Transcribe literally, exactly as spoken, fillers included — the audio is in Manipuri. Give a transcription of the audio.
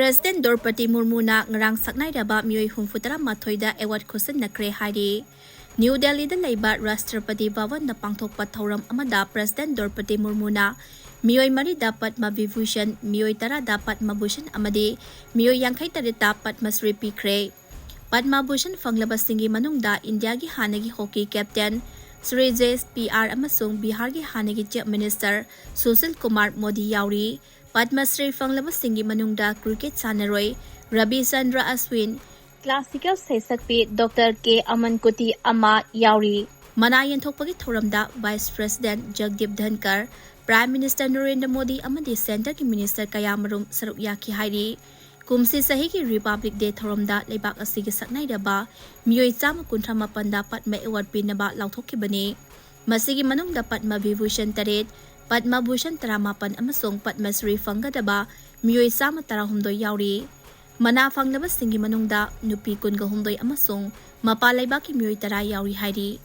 President Draupadi Murmuna ꯉꯔꯥꯡ ꯁꯛꯅꯥꯏꯔꯕ ꯃꯤꯑꯣꯏ ꯍꯨꯝꯐꯨ ꯇꯔꯥ ꯃꯥꯊꯣꯏꯗ award ꯈꯨꯠꯁꯤꯟꯅꯈ꯭ꯔꯦ ꯍꯥꯏꯔꯤ꯫ ꯅ꯭ꯌꯨ ꯗꯦꯜꯂꯤꯗ ꯂꯩꯕ ꯔꯥꯁꯇ꯭ꯔꯄꯇꯤ ꯚꯕꯟꯗ ꯄꯥꯡꯊꯣꯛꯄ ꯊꯧꯔꯝ ꯑꯃꯗ President Draupadi Murmuna ꯃꯤꯑꯣꯏ ꯃꯔꯤꯗ ꯄꯗꯃ ꯚꯤꯚꯨꯁꯟ, ꯃꯤꯑꯣꯏ ꯇꯔꯥꯗ ꯄꯗꯃ ꯚꯨꯁꯟ ꯑꯃꯗꯤ ꯃꯤꯑꯣꯏ ꯌꯥꯡꯈꯩ ꯇꯔꯦꯠꯇ ꯄꯗꯃ ꯁ꯭ꯔꯤ ꯄꯤꯈ꯭ꯔꯦ꯫ ꯄꯗꯃ ꯚꯨꯁꯟ ꯐꯪꯂꯕꯁꯤꯡꯒꯤ ꯃꯅꯨꯡꯗ ꯏꯟꯗꯤꯌꯥꯒꯤ ꯍꯥꯟꯅꯒꯤ hockey captain Sreejesh P R ꯑꯃꯁꯨꯡ ꯕꯤꯍꯥꯔꯒꯤ ꯍꯥꯟꯅꯒꯤ ꯆꯤꯐ ꯃꯤꯅꯤꯁꯇꯔ ꯁꯨꯁꯤꯜ ꯀꯨꯃꯥꯔ ꯃꯣꯗꯤ ꯌꯥꯎꯔꯤ꯫ ꯄꯗꯃ ꯁ꯭ꯔꯤ ꯐꯪꯂꯕꯁꯤꯡꯒꯤ ꯃꯅꯨꯡꯗ ꯀ꯭ꯔꯤꯀꯦꯠ ꯁꯥꯟꯅꯔꯣꯏ ꯔꯕꯤꯆꯟꯗ꯭ꯔ ꯑꯁ꯭ꯋꯤꯟ, ꯀ꯭ꯂꯥꯁꯤꯀꯦꯜ ꯁꯩꯁꯛꯄꯤ ꯗꯣꯛꯇꯔ ꯀꯦ ꯑꯃꯟꯀꯨꯇꯤ ꯑꯃ ꯌꯥꯎꯔꯤ꯫ ꯃꯅꯥ ꯌꯦꯟꯊꯣꯛꯄꯒꯤ ꯊꯧꯔꯝꯗ Vice President ꯖꯒꯗꯤꯞ ꯙꯟꯀꯔ, Prime Minister Narendra Modi ꯑꯃꯗꯤ ꯁꯦꯟꯇꯔꯒꯤ ꯃꯤꯅꯤꯁꯇꯔ ꯀꯌꯥꯃꯔꯨꯝ ꯁꯔꯨꯛ ꯌꯥꯈꯤ ꯍꯥꯏꯔꯤ꯫ ꯀꯨꯝꯁꯤ ꯆꯍꯤꯒꯤ Republic Day ꯊꯧꯔꯝꯗ ꯂꯩꯕꯥꯛ ꯑꯁꯤꯒꯤ ꯁꯛꯅꯥꯏꯔꯕ ꯃꯤꯑꯣꯏ ꯆꯥꯝꯃ ꯀꯨꯟꯊ꯭ꯔꯥ ꯃꯥꯄꯟꯗ ꯄꯗꯃ award ꯄꯤꯅꯕ ꯂꯥꯎꯊꯣꯛꯈꯤꯕꯅꯤ꯫ ꯃꯁꯤꯒꯤ ꯃꯅꯨꯡꯗ ꯄꯗꯃ ꯚꯤꯚꯨꯁꯟ ꯇꯔꯦꯠ, ꯄꯗꯃ ꯚꯨꯁꯟ ꯇꯔꯥꯃꯥꯄꯟ ꯑꯃꯁꯨꯡ ꯄꯗꯃ ꯁ꯭ꯔꯤ ꯐꯪꯒꯗꯕ ꯃꯤꯑꯣꯏ ꯆꯥꯝꯃ ꯇꯔꯥꯍꯨꯝꯗꯣꯏ ꯌꯥꯎꯔꯤ꯫ ꯃꯅꯥ ꯐꯪꯂꯕꯁꯤꯡꯒꯤ ꯃꯅꯨꯡꯗ ꯅꯨꯄꯤ ꯀꯨꯟꯒ ꯍꯨꯝꯗꯣꯏ ꯑꯃꯁꯨꯡ ꯃꯄꯥꯟ ꯂꯩꯕꯥꯛꯀꯤ ꯃꯤꯑꯣꯏ ꯇꯔꯥ ꯌꯥꯎꯔꯤ ꯍꯥꯏꯔꯤ꯫